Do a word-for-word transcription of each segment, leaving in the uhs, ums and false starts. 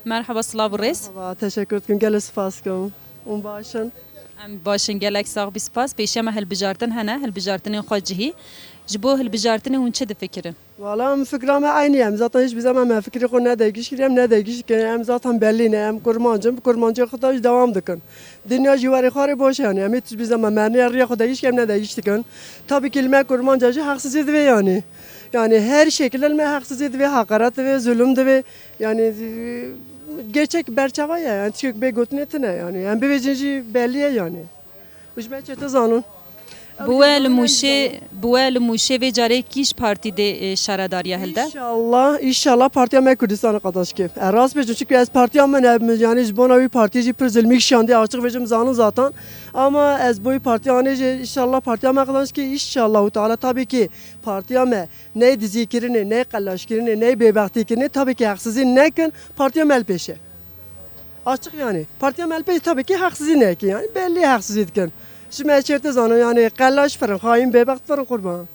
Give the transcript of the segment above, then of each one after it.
Merhaba, silav û rêz. Merhaba, teşekkür dikim. Gelek spas dikim. Hûn baş in? Em baş in, gelek sax bî, spas. Pêşiya me hilbijartin hene, hilbijartinên xwe cihî. Ji bo hilbijartinê hûn çi difikirin? Wala em fikra me eynî ye. Em zaten hiçbir zaman me fikrê xwe ne değiş kiriye, em ne değiş kirin. Em zaten bellî ne, em kurmanc in, bi kurmancê xwe de jî dewam dikin. Dinya jî werê xwarê baş e yanî. Em hiçbir zaman me ne riya xwe değiş kirin, em ne değiş dikin. Tabii ki li me kurmanca jî heqsizî divê yanî. Yanî her şekilde li me heqsizî divê, heqaret divê, zulüm divê. Yanî, e, gerçek berçava ye, yanî tiştek bê gotinê tune yanî. Em bibêjin jî bellî ye yanî. Û ji me çê tu zanin. Bi we li Mûşê, bi we li Mûşê vê carê kîj partî dê, e, şaredariya hilde? İnşallah, inşallah partiya me Kurdistan qazanç kê. E, rast bêjim, çünkü ez partiya min, e, yanî ji bona wî partiyê jî pir zilmî kişandiye, açık bêjim, zanin zaten. Ama ez bo wî partiya anê jî inşallah partiya me qazanç kê, inşallah Teala, tabii ki partiya me ney dizîkirinê, ney qelaşkirinê, ney bêbextîkirinê, tabii ki heqsizî nekin, partiya me li pêş e. Açık yanî. Partiya me li pêş tabii ki heqsizî nekin yanî. Belli heqsizî dikin. Ji me çêtir zanin yanî qelaş firin, xayîn bêbext firin qurban.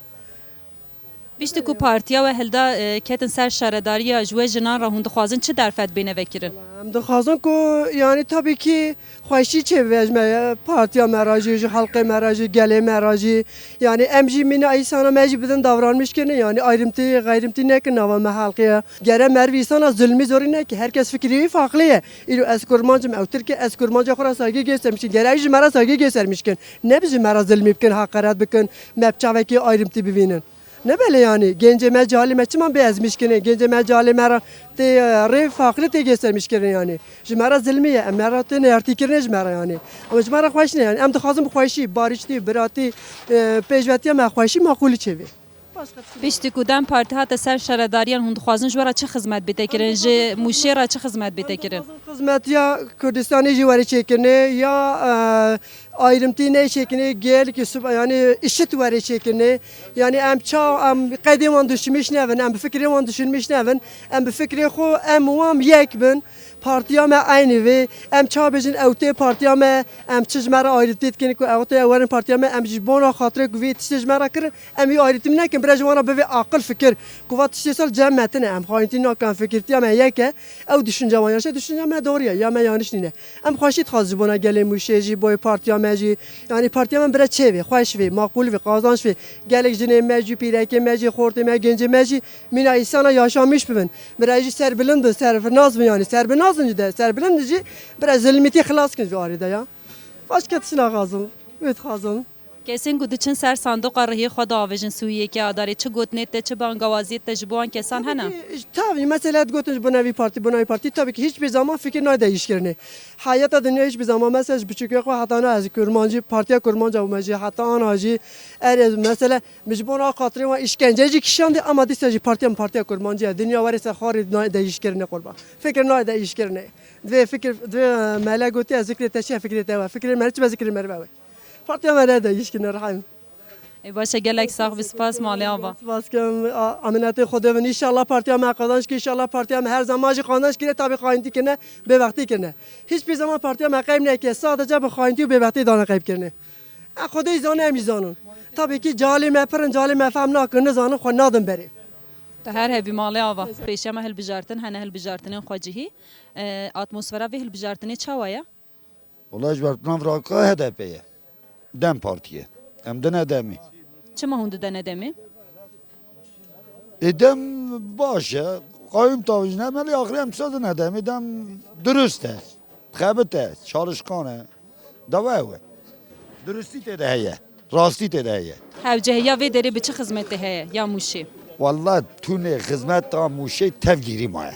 Piştî ku partiya we hilda, e, ketin ser şaredariya, ji we jinan re hûn dixwazin çi derfet bêne vekirin? Em dixwazin ku yanî tabii ki xweşî çêbibe ji me, partiya me re jî, ji xelkê me re jî, gelê me re jî. Yanî em jî mîna îsana me jî bidin davranmiş kirinê, yanî ayrımtı, gayrımtı nekin nava me xelkê ye. Gere merivî îsana zulmî zorî neke, herkes fikrî wî farklı ye. Îro ez kurmanc im, ew tirk e, ez kurmanca xwe re saygı göstermiş kin. Gere ji me re saygı göstermiş kin. Ne bi ji me re zulmî bikin, haqaret bikin, me bi çavekî ayrımtı bibînin. Ne belê yanî, gencê me, calê me çima bê ezmîş kirin? Gencê me, calê me re tê, e, rê faqirî tê göstermiş kirin yanî. Ji me re zilmî ye, em me re tê neyartî kirinê ji me re yanî. Ama ji me re xweş ne yanî. Em dixwazin bi xweşî, bariştî, biratî, e, pêşvetiya me xweşî maqûlî çêbê. Piştî ku DEM Partî hate ser şaredariyan, hûn dixwazin ji we re çi xizmet bête kirin? Ji Mûşê re çi xizmet bête kirin? Xizmetiya Kurdistanê jî were çêkirinê ya, e, ayrımtî neyê çêkirinê, gelkî sub-, yanî IŞİD were çêkirinê. Yanî em ça-, em qedê wan düşünmüş nebin, em bi fikrê wan düşünmüş nebin, em bi fikrê xwe em û wan yek bin. Partiya me eynî vê. Em ça bêjin ew tê partiya me, em çi ji me re ayrımtî dikin ku ew tê werin partiya me, em ji bona xatirê ku vê tiştê ji me re kirin, em wî ayrımtî nekin, bira ji wan re bivê aqil fikir. Ku va tiştê sal cem me tine, em xayintî nakin, fikirtiya me yek e. Ew düşünce wan, ya şey düşünce me doğru ye, ya me yanlış nîne. Em xweşî dixwazin ji bona gelê Mûşê jî, boyê partiya me jî. Yanî partiya me bira çê vê, xweş vê, maqûl vê, qazanç vê. Gelek jinê me jî, pîrekê me jî, xortê me, gencê me jî mîna îsana yaşamiş bibin. Bira jî serbilind bin, serfinaz bin yanî. Serbinaz in jî de, serbilind in jî bira zilmîtî xilas kin ji arê de ya. Başka tişt naxwazim. Wê dixwazim. Kesên ku diçin ser sandoqa rihiyê xwe diavêjin sî û yekê Adarê, çi gotinê te, çi bangawaziyê te ji bo wan kesan hene? Tabii ki, tabii, mesela digotin ji bo nevî partî, bo nevî partî, tabii ki hiçbir zaman fikir nayê değişkirinê. Hayata dinya hiçbir zaman, mesela ji biçûkê xwe heta na ez kurmancî, partiya kurmanca bûme jî, heta ana jî, erê, mesela, min ji bo na xatirê wan îşkence jî kişandî, ama dîsa jî partiya min partiya kurmancî ye. Dinya were ser xwarê nayê değişkirinê qurban. Fikir nayê değişkirinê. Divê fikir, divê mele gotiye, zikrê te çi ye, fikrê te we. Fikrê me çi be, zikrê merive we. Partiya me ne değişkirine, rehim. Ê, baş e, gelek sax bî, spas malê ava. Spas kim, a-, eminetê Xwedê bin. Înşallah partiya me qazanç kir, înşallah partiya me her zaman jî qazanç kire, tabi xayintî kirine, bêbextî kirine. Hiçbir zaman partiya me qeyb neke, sadece bi xayintî û bêbextî dane qeyb kirine. E, Xwedê zane, em jî zanin. Tabi ki calê me pir in, calê me fehm nakin, nizanin, xwe nadin berê. Tu her hebî malê ava. Pêşiya me hilbijartin hene, hilbijartinên xwecihî. E, atmosfera vê hilbijartinê çawa ye? Wala ji ber plan viraka H D P ye. DEM Partî ye. Em dine DEMê. Çima hûn didene DEMê? Ê, DEM baş e. Qayûm tavî jî ne, belê axirê em çi dine DEMê? DEM durust e. Dixebite, çalışkan e. Dawa ew e. Durustî tê de heye. Rastî tê de heye. Hewce ya vê derê bi çi xizmetê heye ya Mûşê? Walla tûnê xizmeta Mûşê tevgîrî maye.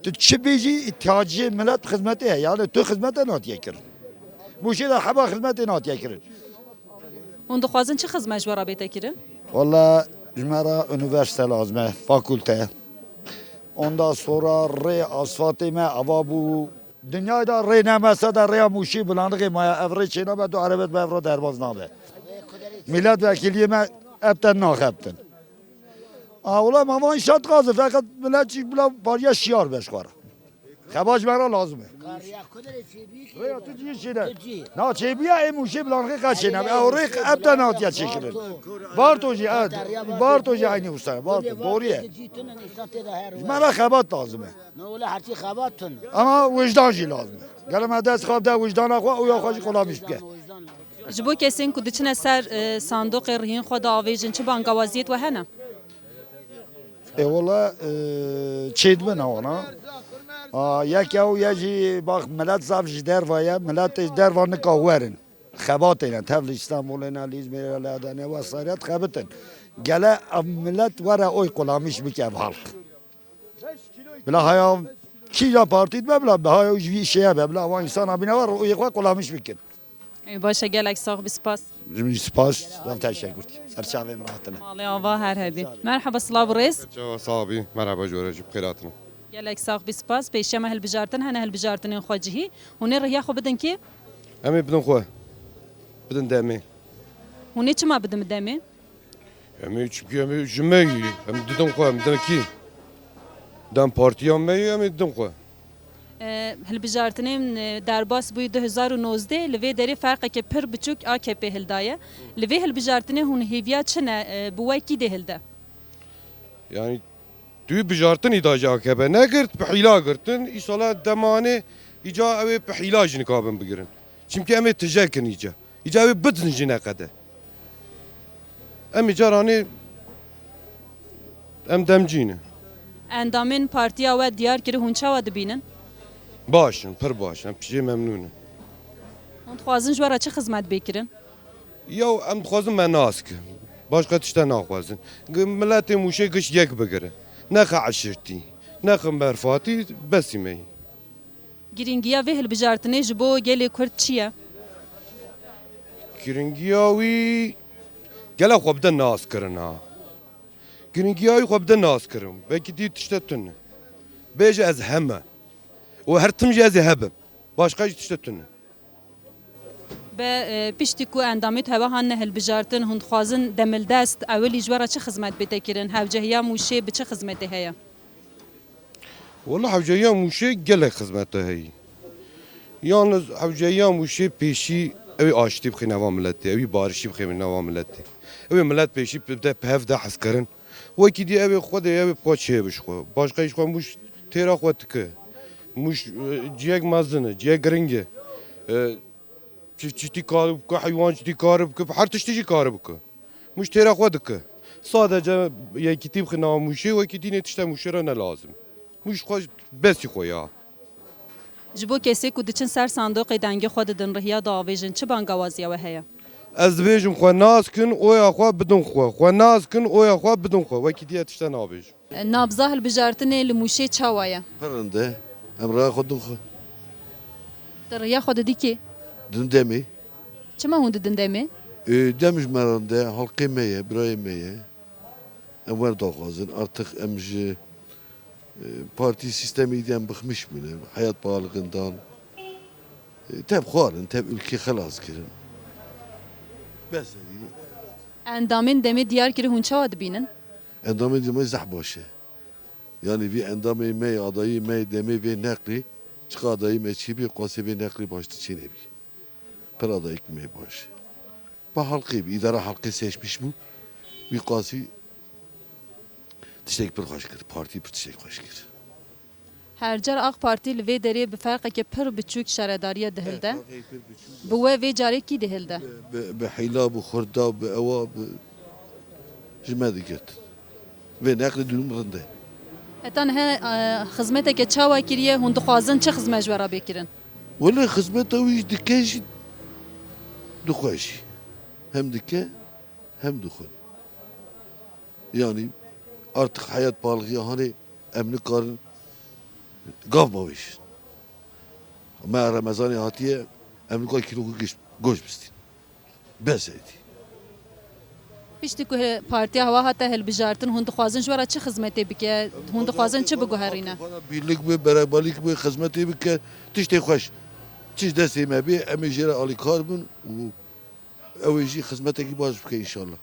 Tu çi bêjî, îhtiyacê milet xizmetê heye. Yani tu xizmete natiye kirin. Mûşê de heba xizmetê natiye kirin. Hûn dixwazin çi xizmet ji we re bête kirin? Walla ji me re unîversîte lazim e, fakulte. Ondan sonra rê asfaltê me ava bû. Dinyayê de rê nemese de rêya Mûşî Bulanixê maye, ev rê çênabe, du erebet bi ev re derbaz nabe. Milletvekiliyê me ev te naxebtin. A, wela me van şart qazir, feqet millet jî bila pariya şiyar be ji xwe re. Xebat ji me re lazim e. Rêya tu cihê çêne. Na çêbûye ê Mûşê bilanxê qet çêne. Ew rêk ebde natiye çêkirin. Barto jî, evet. Barto jî eynî wisa. Barto, doğru ye. Ji me re xebat lazim e. Ne wele hertî xebat tun. Ama wijdan jî lazim e. Gele me dest xwe bide wijdana xwe û ya xwe jî qolamîş bike. Ji bo kesên ku diçine ser, e, sandoqê rihiyên xwe diavêjin, çi bangawaziyê we hene? E, wala, e, çêdibin ewana. A, yek ew ye jî, bak, milet zaf ji derva ye, milet ji derva nika werin. Xebatê ne, tev li Îstanbulê ne, li Îzmîrê, li Edenê, wesaire dixebitin. Gele ev milet were oy qolamîş bike ev halk. Bila haya kîja partî dibe, bila bi haya ji vî şeye be, bila wan însana bîne we rûyê xwe qolamîş bikin. Ê, baş e, gelek sax bî, spas. Ji min jî spas, zaf teşekkür. Ser çavê min hatine. Malê ava her hebî. Merhaba, silav û rêz. Çawa sax bî, merhaba ji we re jî bi xêr hatine. Gelek sax bî, spas. Pêşiya me hilbijartin hene, hilbijartinên xwecihî. Hûn ê rihiya xwe bidin kê? Em ê bidin xwe. Bidin demê. Hûn ê çima bidin demê? Em ê, çimkî em ê ji me yî, em didin xwe, em didin kî? Dem partiya me yî, em ê didin xwe. E, hilbijartinên, e, derbas bûyî du hezar û nozdeh, li vê derê ferqeke pir biçûk A K P hildaye. Li vê hilbijartinê hûn hêviya çi ne, e, bi we kî dê hilde? Yani, tu bijartinî da ji A K P negirt, bi hîla girtin, îsala demanê, îca ew ê bi hîla jî nikabin bigirin. Çimkî em ê tije kin îca. Îca ew ê bidin jî neqede. Em ê caranê em demcî ne. Endamên partiya we diyar kir, hûn çawa dibînin? Baş in, pir baş in. Em jê memnûn in. Hûn dixwazin ji we re çi xizmet bê kirin? Yaw em dixwazin me nas ki. Başqa tişte naxwazin. G-, miletê Mûşê giş yek bigire. Nexe eşirtî, nexe merfatî, besî me yî. Girîngiya vê hilbijartinê ji bo gelê Kurd çi ye? Girîngiya wî gele xwe bide nas kirina. Girîngiya wî xwe bide nas kirin. Belkî dî tişte tune. Bêje ez heme. Û her tim jî ez ê hebim. Başqa jî tişte tune. Be, e, piştî ku endamê tu hewa hanine hilbijartin, hûn dixwazin demildest, ewilî ji we re çi xizmet bête kirin? Hewcehiya Mûşê bi çi xizmetê heye? Wela hewcehiya Mûşê gelek xizmete heyî. Yalnız hewcehiya Mûşê pêşî ew ê aştî bixîne nava miletê, ew ê barişî bixîne nava miletê. Ew ê milet pêşî bide bi hev de hezkirin. Wekî dî ew ê xwe de ew ê bi xwe çêbe ji xwe. Başqa ji xwe Mûş têra xwe dike. Mûş, e, ciyek mezin e, ciyek giring e. E, çi-, çiftçî kar bike, heywan çiftçî kar bike, her tiştî jî kar bike. Mûş têra xwe dike. Sadece yekîtî bixîne nava Mûşê, wekî dînê tişte Mûşê re ne lazim. Mûş xwe besî xwe ya. Ji bo kesê ku diçin ser sandoqê dengê xwe didin, rihiya diavêjin, çi bangawaziya we heye? Ez dibêjim xwe nas kin, oya xwe bidin xwe. Xwe nas kin, oya xwe bidin xwe. Wekî dî ez tişte nabêjim. Nabza hilbijartinê li Mûşê çawa ye? Pir rind e. Em raya xwe din xwe. Tu riya xwe didî kê? Din demê. Çima hûn didin demê? E, dem ji me rind e, halkê me ye, birayê me ye. Em wer daxwazin. Artık em ji, e, partî sîstemê dî em bixmiş bûne. Heyat pahalixin dan. E, tev xwarin, tev ülke xelas kirin. Bes e. Endamên demê diyar kir, hûn çawa dibînin? Endamên demê zeh baş e. Yani vî endamê me, adayî me, demê vê neqlî, çiqa adayî me çî bî, qasê vê neqlî baştir çê nebî. Pir adayîk me baş. Bi halkê bî, îdara halkê seçmiş bû. Wî qasî tiştek pir xweş kir, partî pir tiştek xweş kir. Her car AK Partî li vê derê bi ferqeke pir biçûk şaredariya dihilde. Bi we vê carê kî dihilde? Bi, bi hîla, bi xurda, bi ewa, bi ji me digirt. Vê neqlê durum rind e. Heta niha, e, xizmeteke çawa kiriye, hûn dixwazin çi xizmet ji we re bê kirin? Wele xizmeta wî jî dike jî dixwe jî. Hem dike, hem dixwe. Yani artık heyat pahalixî hanê em nikarin gav bavêjin. Me Remezanê hatiye em nika kîlo goş, goş bistîn. Bes êdî. Piştî ku he-, partiya hewa hate hilbijartin, hûn dixwazin ji we re çi xizmetê bike? Hûn dixwazin çi biguherîne? Birlik bi, berebalîk bi, xizmetê bike, tiştê xweş. Çi ji destê me bê, em ê jê re alîkar bin û ew ê jî xizmetekî baş bike înşallah.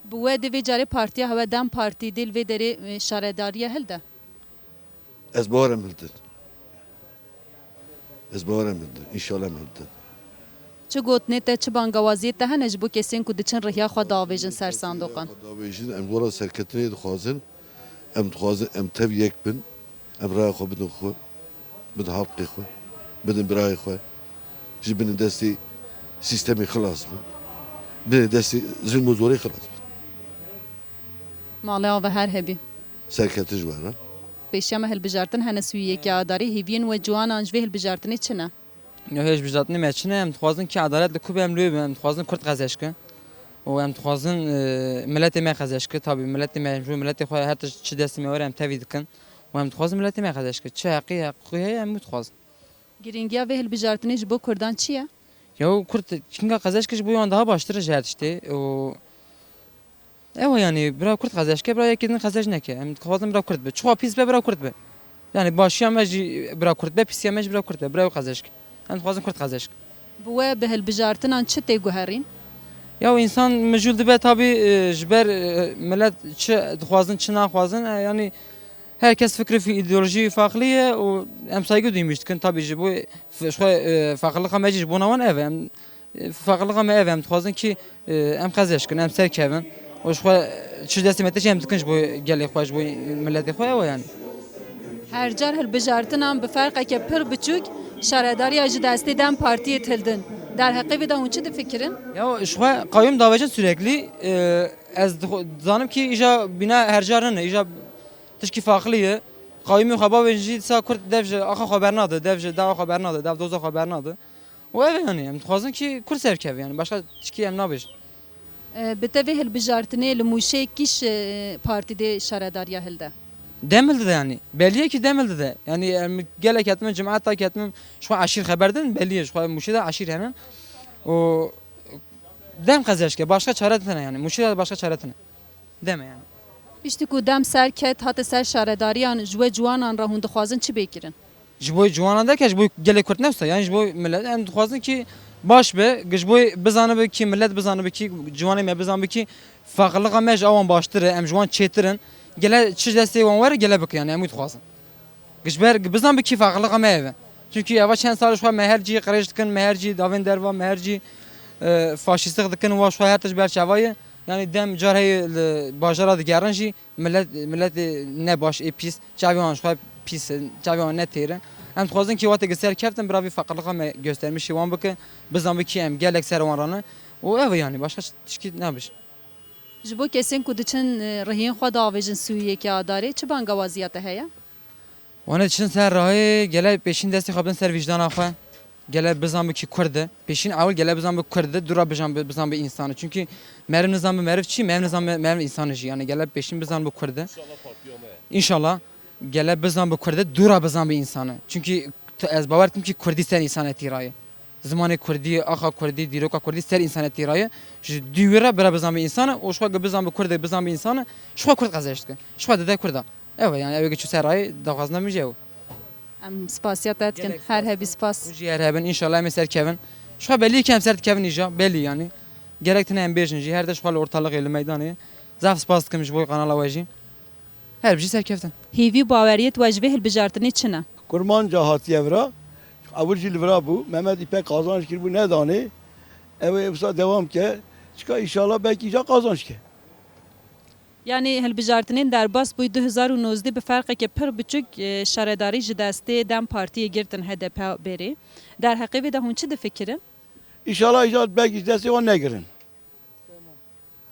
Bi we dê vê carê partiya hewe DEM Partî dê li vê derê, e, şaredariya hilde? Ez bawerim hildin. Ez bawer em hilbidin. Înşallah em hilbidin. Çi gotinê te, çi bangawaziyê te hene ji bo kesên ku diçin rihiya xwe diavêjin ser sandoqan? Davêjin em wela serketinê dixwazin. Em dixwazin em tev yek bin. Em raya xwe bidin xwe. Bidin halkê xwe. Bidin birayê xwe. Ji bin destê sîstemê xilas bin. Bin destê zilm û zorê xilas bin. Malê ava her hebî. Serketin ji we re. Pêşiya me hilbijartin hene sûyî yekê Adarê, hêviyên we ciwanan ji vê hilbijartinê çi ne? Ya hêj bijatinê me çi ne, em dixwazin ki edalet li ku be em li wê be, em dixwazin Kurd qezeş ke. Û em dixwazin e, miletê me qezeş ke. Tabî miletê me, em ji bo miletê xwe her tişt çi destê me were em tevî dikin. Û em dixwazin miletê me qezeş ke. Çi heqî heqûqî heye em wî dixwazin. Girîngiya vê hilbijartinê ji bo Kurdan çi ye? Ya û Kurd çinga qezeş ke ji bo wan daha baştir e ji her tiştê. Û Ew e, yanî bira Kurd qezeş ke, bira yekê din qezeş neke. Em dixwazin bira Kurd be. Çixa pîs be, bira Kurd be. Yanî başiya me jî bira Kurd be, pîsiya me jî bira Kurd be. Bira ew qezeş ke. Em dixwazin Kurd qezeş ke. Bi we bi hilbijartinan çi tê guherîn? Ya û însan mijûl dibe tabî e, ji ber e, milet çi dixwazin, çi naxwazin. E, yanî her kes fikr û îdeolojî farklı ye û em saygı duymuş dikin. Tabî ji bo f- ji xwe e, farklılığa me jî ji bona wan ev e. Em Feqirliga me ev e, em dixwazin kî e, em qezeş kin, em serkevin. Û ji xwe çi destê me tê jî em dikin ji bo gelê xwe, ji bo miletê xwe, ew e yanî. Her car hilbijartinan bi ferqeke pir biçûk şaredariya ji destê DEM Partiyê dihildin. Derheqê vê de hûn çi difikirin? Ya ji xwe qayûm davêjin sürekli. E, ez dixwe- dizanim kî îja bîna her car nine, îja tişkî farklı ye. Qayûmê xwe bavêjin jî dîsa Kurd dev ji axa xwe bernade, dev ji dawa xwe bernade, dev doza xwe bernade. Û ev e yanî, em dixwazin kî Kurd serkeve yanî, başqa tişkî em nabêjin. E, Bi te vê hilbijartinê li Mûşê kîş e, partî dê şaredariya hilde? Dem hildide yanî, belî ye kî dem hildide. Yanî em gelek ketmin, cemaet ta ketmin, ji xwe eşîr xeber din, belî ye, ji xwe Mûşê de eşîr hene. Û dem qezeş ke, başqa çare tine yanî, Mûşê de başqa çare tine. Dem e yanî. Piştî ku DEM serket hate ser şaredariyan, ji we ciwanan re hûn dixwazin çi bê kirin? Ji bo ciwanan derke ji bo gelê Kurd ne wisa, yanî ji bo millet em dixwazin kî baş be, ji bo bizanibe kî millet bizanibe kî ciwanê me bizanibe kî feqirliga me ji awan baştir e, em ji wan çêtir in. Gele çi destê wan were gele bike yanî em wî dixwazin. Ji ber bizanibe kî feqirliga me ev e. Çunkî eva çend sal ji xwe me her cî qirêj dikin, me her cî davên derva, me her cî e, faşîstik dikin, wa ji xwe her tişt ber çava ye. Yanî dem car heye li bajara digerin jî, Millet, miletê ne baş ê pîs, çavê wan ji xwe pîs in, çavê wan ne têr in. Em dixwazin kî wextê ki ser keftin, bira vî feqirlixa me göstermişî wan bike, bizan bi kî em gelek ser wan rane. Û ev e yanî, başqa tişkî nabêjin. Ji bo kesên ku diçin e, rihiyên xwe diavêjin sûyî yekê Adarê, çi bangawaziya te heye? Wane diçin ser rahê, gelek pêşîn destê xwe bidin ser vîjdana xwe. Gele bizan bi kî Kurd e. Pêşîn ewil gele bizan bi Kurd e, dûra bijan bi, bizan bi însan e. Çunkî meriv nizan bi meriv çi, meriv nizan bi meriv însan e jî. Yanî gele pêşîn bizan bi Kurd e. Înşallah. Gele bizan bi Kurd e, dûra bizan bi însan e. Çunkî tu- ez bawer dikim kî Kurdî ser însanetî ra ye. Zimanê Kurdî, axa Kurdî, dîroka Kurdî ser însanetî ra ye. Ji dû wî re bira bizan bi însan e, û ji xwe gi bizan bi Kurd e, bizan bi însan e, ji xwe Kurd qezeş dike. Ji xwe dide Kurda. Ew e, yanî ew ê çû ser rayê daxwazina min jî ew. Em spasiya te dikin. Her hebî spas. Hûn jî her hebin, înşallah em ê serkevin. Ji xwe belî ye ke em ser dikevin îja, belî yanî. Gerek tine em bêjin jî, her tişt xwe li ortalık ê, li meydanê. Zaf spas dikim ji bo kanala we jî. Her bijî serkeftin. Hêvî û baweriyê we ji vê hilbijartinê çi ne? Kurmanca hatiye vira. Ewil jî li vira bû. Mehmet Îpek qazanç kiribû nedanê. Ew ê wisa dewam ke. Çika înşallah belkî îja qazanç ke. Yanî hilbijartinên derbas bûyî du hezar û nozdeh bi ferqeke pir biçûk e, şaredarî ji destê DEM Partiyê girtin H D P berê. Derheqê vê de hûn çi difikirin? Înşallah îca belkî ji destê wan negirin.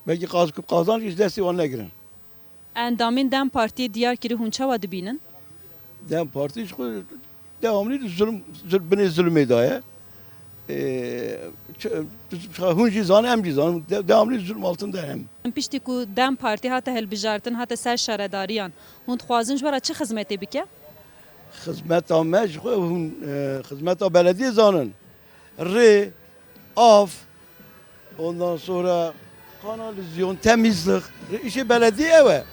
Belkî qaz-, qazanç ji destê wan negirin. Endamên DEM Partiyê diyar kirî hûn çawa dibînin? DEM Partî ji xwe Dewamlî di zulm, zul-, binê zulmê de ye. Ee, ç-, hûn jî zanin, em jî zanin. De-, dewamlî zulm altında em. Piştî ku DEM Partî hate hilbijartin, hate ser şaredariyan, hûn dixwazin ji we re çi xizmetê bike? Xizmeta me ji xwe hûn, e, xizmeta belediyê zanin. Rê, av, Ondan sonra kanalizasyon, temizlik. Îşê belediyê ew e.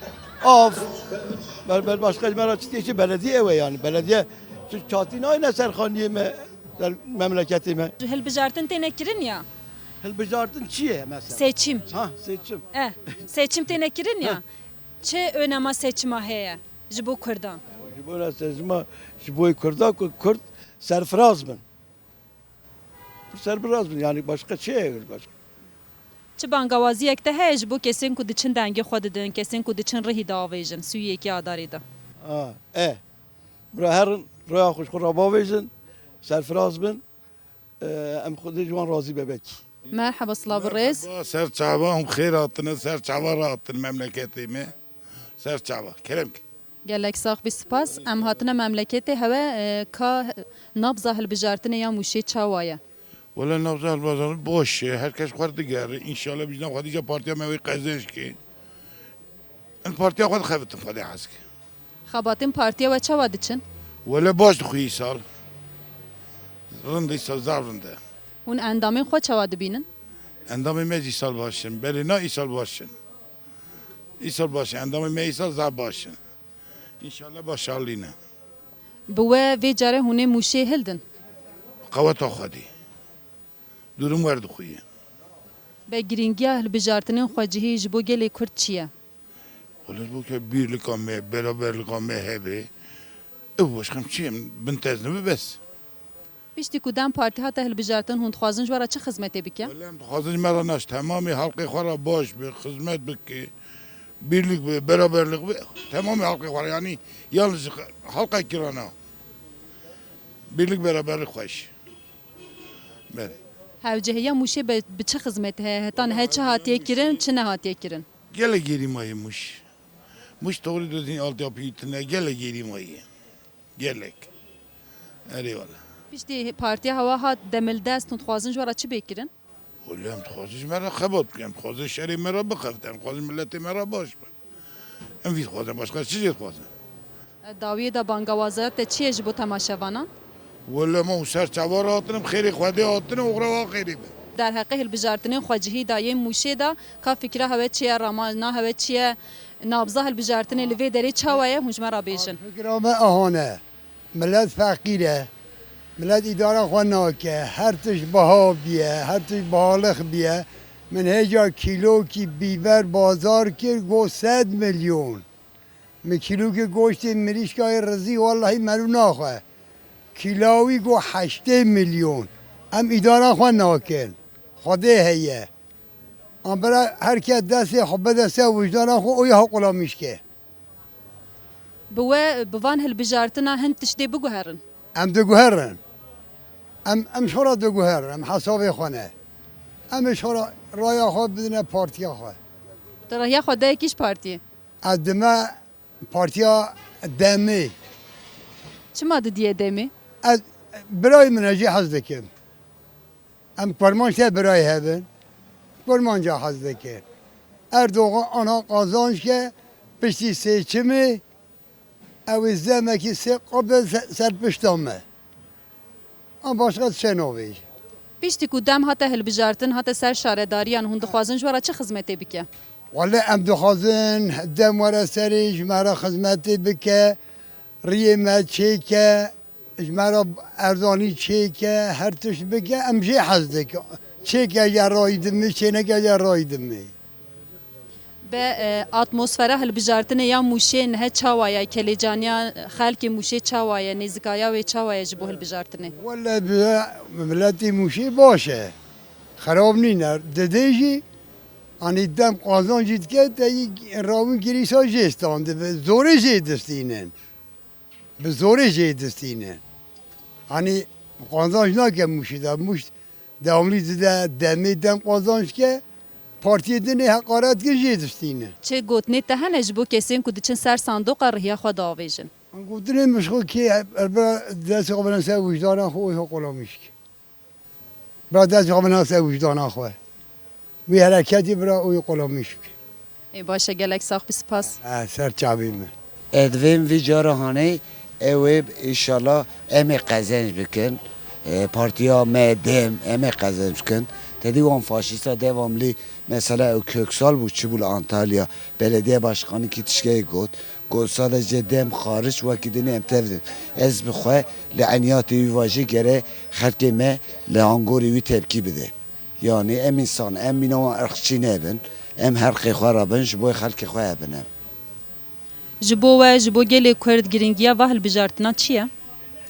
Av. Ber, ber başka me ra çi tê, îşê belediyê ew e yani. Belediye tu çatî nayne ser xaniyê me, ser memleketê me. Hilbijartin têne kirin ya? Hilbijartin çi ye mesela? Seçim. Ha, seçim. E, seçim têne kirin ya. Çi önema seçima heye ji bo Kurdan? Ji bo seçima, ji bo Kurda, Kurd Serfiraz bin. Serfiraz bin, yani başka şey yok, başka. Çi bangawaziyek te heye ji bo kesên ku diçin dengê xwe didin, kesên ku diçin rihî diavêjin, sûyê yekê Adarê de? Ha, e. Bira herin, raya xwe ji xwe re bavêjin, serfiraz bin. E, em Xwedê ji wan razî be belkî. Merheba, silav û rêz. Merheba, ser çava, hûn xêr hatine, ser çava re hatin memleketê me. Ser çava, kerem ke. Gelek sax bî, spas. Em hatine memleketê hewe, e, ka nabza hilbijartinê ya Mûşê çawa ye? Wele nabza hilbijartinê baş e, her kes xwe digere. Înşallah bijna xwe dîca partiya me wê qezenc ke. Em partiya xwe dixebitin, Xwedê hez ke. Xebatên partiya we çawa diçin? Wele baş dixuye îsal. Rind e îsal, zaf rind e. Hûn endamên xwe çawa dibînin? Endamên me jî îsal baş in. Belê na îsal baş in. Îsal baş in. Endamên me îsal zaf baş in. Înşallah başarlî ne. Bi we vê carê hûn ê Mûşê hildin? Qeweta Xwedê. Durum werdixuye. Be girîngiya hilbijartinên xwecihî ji bo gelê Kurd çi ye? Wele ji bo ke bîrlika me, beraberlika me hebe, ew başka çi em bin teznibi bes. Piştî ku dem partî hate hilbijartin, hûn dixwazin ji we re çi xizmetê bike? Wele em dixwazin ji me re naş temamê halqê xwe re baş be, xizmet bike, bîrlik be, beraberlik be, temamê halqê xwe re, yanî yalnız halqa kirana. Bîrlik, beraberlik xweş. Belê. Hewcehiya Mûşê be, bi çi xizmetê heye? Heta niha çi hatiye kirin, çi nehatiye kirin? Gelek gêrî maye Mûş. Mûş toxrî dozîn altyapıyı tune, gelek gêrî maye. Gelek. Erê wele. Piştî partiya hewa hat demildest, hûn dixwazin ji we re çi bê kirin? Wele em dixwazin ji me re xebat bikin, em dixwazin şerê me re bixebite, em dixwazin miletê me re baş be. Em vî dixwazin, başka çi jê dixwazin? Dawiyê de bangawaza te çi ye ji bo temaşevanan? Wele me û ser çava re hatin, em xêrê Xwedê hatin, oxira wa xêrê be. Derheqê hilbijartinên xwecihî de yên Mûşê de ka fikra hewe çi ye, ramana hewe çi ye, nabza hilbijartinê li vê derê çawa ye, hûn ji me re bêjin. Fikra me ahane. Milet feqîr e. Milet îdara xwe nake. Her tişt biha biye, her tişt bihalix biye. Min hêja kîlokî bîber bazar kir, got sed milyon. Min kîlokê goştê mirîşkayê rizî wellahî merû naxwe. Kîla wî got heştê milyon. Em îdara xwe nakin. Xwedê heye. Em bira her kes destê xwe bide ser wijdana xwe û ya xwe qulamîş ke. Bi we, bi van hilbijartina hin tiştê biguherin? Em diguherin. Em, em ji xwe re diguherin. Em hesabê xwe ne. Em ji xwe re raya xwe bidine partiya xwe. Tu raya xwe dayekî ji partiyê? Ez dime partiya demê. Çima didiye demê? Ez birayê min e, jê hez dikim. Em kurmanc te birayê hebin. Kurmanca hez dike. Erdogan ana qazanç ke piştî seçimê ew ê zemekî sê qabe se-, ser pişta me. Em başka tişe navêjin. Piştî ku dem hate hilbijartin, hate ser şaredariyan, hûn dixwazin ji we re çi xizmetê bike? Wele em dixwazin dem were serê ji me re xizmetê bike, riyê me çêke, ji me re erzanî çêke, her tişt bike, em jê hez dikin. Çêke ya rayî dimê, çêneke ya rayî dimê. Be, e, atmosfera hilbijartinê ya Mûşê nihe çawa ye? Kelêcaniya xelkê Mûşê çawa ye? Nêzikaya wê çawa ye ji bo hilbijartinê? Wele bi miletê Mûşê baş e. Xerab nîne. Didê jî, anî dem qazan jî dike, te yî rawin kirîsa jê standibe. Zorê jê distînin. Bi zorê jê distîne. Hanî qazanç nake Mûşê de. Mûş devamlî dide demê dem qazanç ke, partiyê din ê heqaret kir jê distîne. Çi gotinê te hene ji bo kesên ku diçin ser sandoqa rihiya xwe diavêjin? Gotinê min ji xwe kê, erbera destê xwe bine ser wijdana xwe û xwe qolamîş ke. Bira dest xwe bina ser wijdana xwe. Wî hereketî bira û wî qolamîş bike. Ê baş e, gelek sax bî, spas. Ha, ser çavê me. Ez divêm vî cara hanê ew ê, înşallah, em ê qezenc bikin. E, partiya me dem, em ê qezenc bikin. Tedî wan faşîsta devamlî, mesela ew Köksal bû, çi bû li Antalya, belediye başkanı kî tişkeyê got. Got sadece dem xaric wekî dinê em tevdin. Ez bi xwe li eniyatê wî vajî gere xelkê me li angorê wî tepkî bide. Yanî em însan, em mîna wan irqçî nebin, em herqê xwe re bin, ji bo xelkê xwe hebin em. Ji bo we, ji bo gelê Kurd girîngiya va hilbijartina çi ye?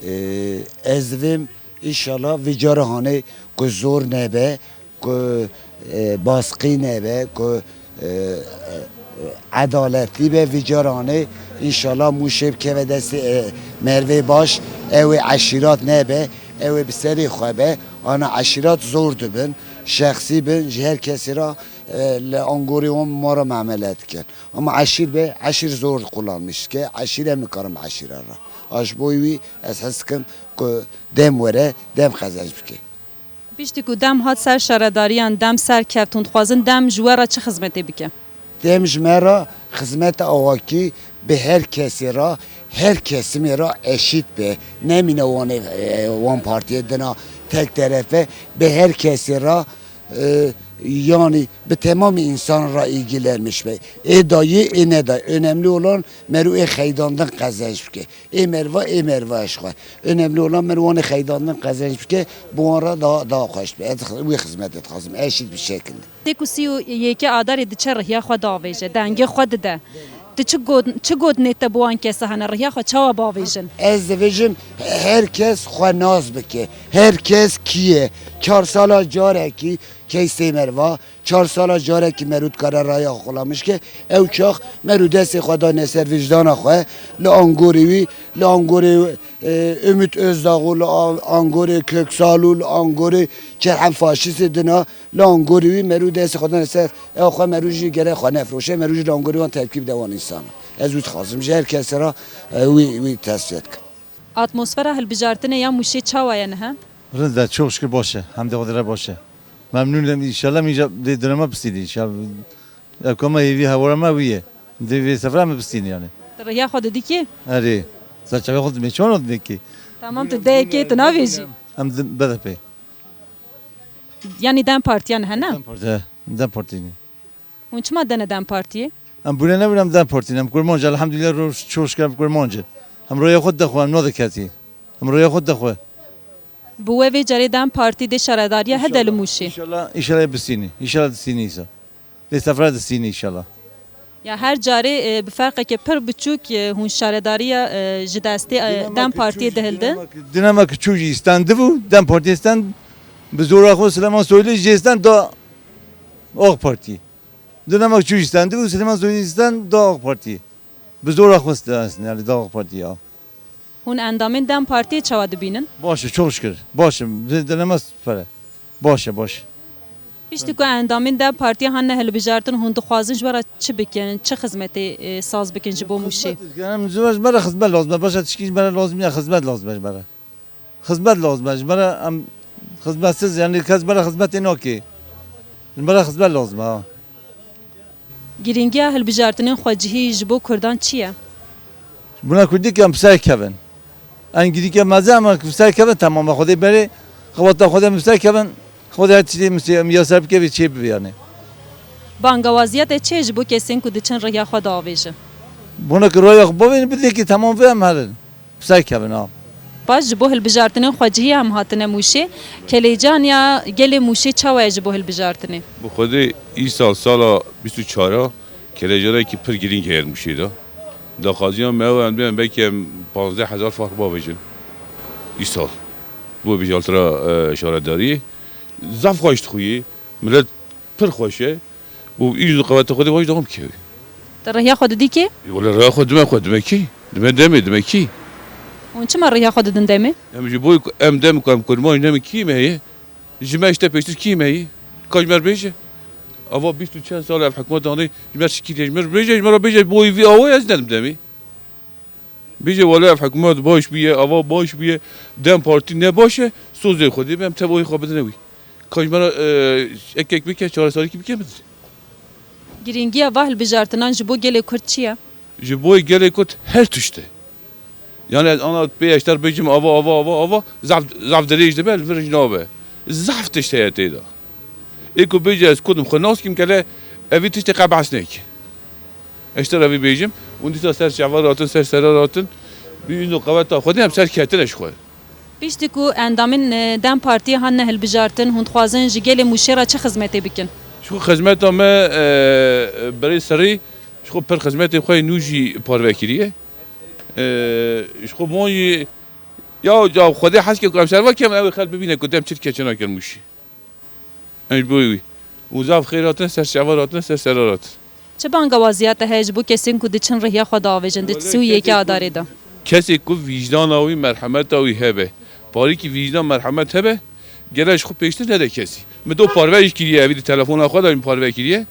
Ee, ez divêm, înşallah, vê cara hanê ku zor nebe, ku, e, baskî nebe, ku, e, e, edaletî be, vê cara hanê, înşallah, Mûşê bikeve destê, e, mervê baş, ew ê eşîrat nebe, ew ê bi serê xwe be, ana eşîrat zor dibin, şexsî bin, ji her kesê re, e, li angorê wan ma re muamele dikin. Ama eşîr be, eşîr zor kullanmış ke, eşîr em nikarin bi eşîra re. A ji bo wî ez hez dikim ku dem were, dem qezenc bike. Piştî ku dem hat ser şaredariyan, dem ser keft, hûn dixwazin dem ji we re çi xizmetê bike? Dem ji me re xizmeta awakî bi her kesê re, her kesimê re eşît be. Nemîne wan, e, wan partiyê dina tek terefe, bi her kesê re, e, yanî bi temamê însan re îgilenmiş be. Ê dayê, ê nedayê. Önemli olan merû ê xeydandin qezenç bike. Ê merva, ê merva ji xwe. Önemli olan merû wan ê xeydandin qezenç bike, bi wan re daha, daha xweş be. Ez wî xizmetê dixwazim. Eşît bir şekilde. Tê ku sî û yekê Adarê diçe rihiya xwe diavêje, dengê xwe dide. Tu çi got, çi gotinê te bi wan kesa hene, rihiya xwe çawa bavêjin? Ez dibêjim, her kes xwe nas bike. Her kes kî ye. Çar sala carekî keysê merva, çar sala carekî merû dikare raya xwe xulamiş ke. Ew çax merû destê xwe dane ser vijdana xwe, li angorê wî, li angorê, e, Ümit Özdağ û li a-, angorê Köksal û li angorê çerhem faşîstê dina, li angorê wî merû destê xwe dane ser ew xwe, merû jî gere xwe nefroşe, merû jî li angorê wan tepkî bide wan însana. Ez wî dixwazim, ji her kesê re, e, wî, wî tesfiye dikim. Atmosfera hilbijartinê ya Mûşê çawa ye niha? Rind e, çok şükür baş e. Hemdê Xwedê re baş e. Memnûn im, înşallah, mîja dê döneme bistînî, înşallah. Ev koma hêvî hewara me wî ye. Dê vê sefra me bistînî yani. Tu rihiya xwe didî kê? Erê. Sen çavê xwe dimê, çawa dimê kê? Tamam, tu dê kê, tu navêjî. Em di-, B D P. Yani DEM Partiyan hene? DEM Parti, he. DEM Parti ne. Hûn çima dene DEM Partiyê? Em bûne ne em DEM Partî ne, em kurmanc, elhamdülillah, roj çoş ke em kurmanc. Em roya xwe dexwe, em nadiketî. Em roya xwe dexwe. Bi we vê carê DEM Partî dê şaredariya hede li Mûşê. Înşallah, înşallah bistînî. Înşallah distînî îsa. Lê sefra distînî înşallah. Ya her carê, e, bi ferqeke pir biçûk, e, hûn şaredariya, e, ji destê, e, DEM Partiyê dihildin. Dinema ki çû jî stend bû, DEM Partiyê stend, bi zora xwe Silêman Soylu jê stend da AK Partiyê. Dinema ki çû jî stend bû, Silêman Soylu stend da AK Partiyê. Bi zora xwe stend, yani da AK Partiyê ya. Hûn endamên DEM Partiyê çawa dibînin? Baş e, çok şükür. Baş e. Dinema süper e. Baş e, baş e. Piştî ku endamên DEM Partiyê hanine hilbijartin, hûn dixwazin ji we re çi bikin, çi xizmetê, e, saz bikin ji bo Mûşê? Xizmet, em ji we, ji me re xizmet lazim e. Başka tişkî ji me re lazim ya, xizmet lazim e ji me re. Xizmet lazim e ji me re, em xizmetsiz, yani kes ji me re xizmetê nake. Ji me re xizmet lazim e, ha. Girîngiya hilbijartinên xwecihî ji bo Kurdan çi ye? Buna Kurdî ke em bi ser kevin. En girî ke meze em bi ser kevin, temam e. Xwedê berê, xewata Xwedê em bi ser kevin, Xwedê her tiştê em, em ya ser bike vê çê bibe yani. Bangawaziya te çi ye ji bo kesên ku diçin rihiya xwe diavêjin? Buna ki raya xwe bavêjin, bidê ki temam vê em herin. Bi ser kevin ha. Paş ji bo hilbijartinên xwecihî em hatine Mûşê. Kelêcaniya gelê Mûşê çawa ye ji bo hilbijartinê? Bi Xwedê îsal sala bîst û çar a kelêcanekî pir girîng heye li Mûşê de. Daxwaziya me ew em dibên belkî em panzdeh hezar fark bavêjin. Îsal. Bo vêjaltira, e, şaredariyê. Zaf xweş dixuyê. Milet pir xweş e. Û îro qeweta Xwedê baş dewam bike. Te rihiya xwe didî kê? Wele rihiya xwe dime xwe, dime kî? Dime demê, dime kî? Hûn çima rihiya xwe didin demê? Em ji bo ku em dem ku em kurmanc, demê kî me heye? Ji me işte pêştir kî me heye? Ka ji me re bêje. Ava bîst û çend sal ev hikûmet danê, ji me re şikî diye, ji me re bêje, ji me re bêje, boyî vî awa ez nedim demê. Bêje wele ev hikûmet baş bûye, ava baş bûye, DEM Partî ne baş e, sozê Xwedê be, em tev oyê xwe bidine wî. Ka ji me re, e, ekek bike, çareserîkî bike, bidin. Girîngiya va hilbijartinan ji bo gelê Kurd çi ye? Ji bo gelê Kurd her tişt e. Yani ez ana pê eşter bêjim ava, ava, ava, ava, zaf, zaf dirêj dibe, li vir jî nabe. Zaf tişt heye tê de. Ê ku bêje ez Kurd im, xwe nas kim kele, evî tiştê qe behs neke. Eşter evî bêjim, û dîsa ser çava ratin, ser sera ratin, bi îzno qeweta Xwedê em ser ketine ji xwe. Piştî ku endamên, e, DEM Partiyê hatine hilbijartin, hûn dixwazin ji gelê Mûşê re çi xizmetê bikin? Ji xwe xizmeta me, e, berê serî, ji xwe pir xizmetê xwe yê nû jî parve kiriye. E, ji xwe van jî Ya, ya Xwedê hez ke ku em serva kem, ew xelk bibîne ku dem çi dike, çi nakin mûşî. Em ji bo wî. Û zaf xêr hatine, ser şeva hatine, ser sera hatin. Çi bangewaziya te heye ji bo kesên ku diçin rihiya xwe diavêjin di sî û yekê Adarê de? Kesê ku vîjdana wî, merhemeta wî hebe, parîkî vîjdan, merhemet hebe, gere ji xwe pêştir nede kesî. Min do parve jî kiriye, evî di telefona xwe de min parve kiriye.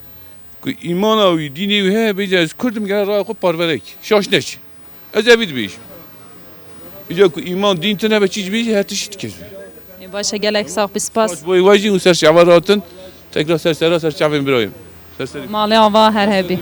Ku îmana wî, dînê wî heye, bêje ez Kurd im, gere raya xwe parve neke. Şaş neçe. Ez evî dibêjim. Îca ku îman, dîn tune be, çi jî bêjî, her tişt kes bî. Ê, baş e, gelek sax bî, spas. Spas bo we jî û ser şeva hatin. Tekrar ser sera, ser çavên birayê min. Ser serê. Malê ava her hebî.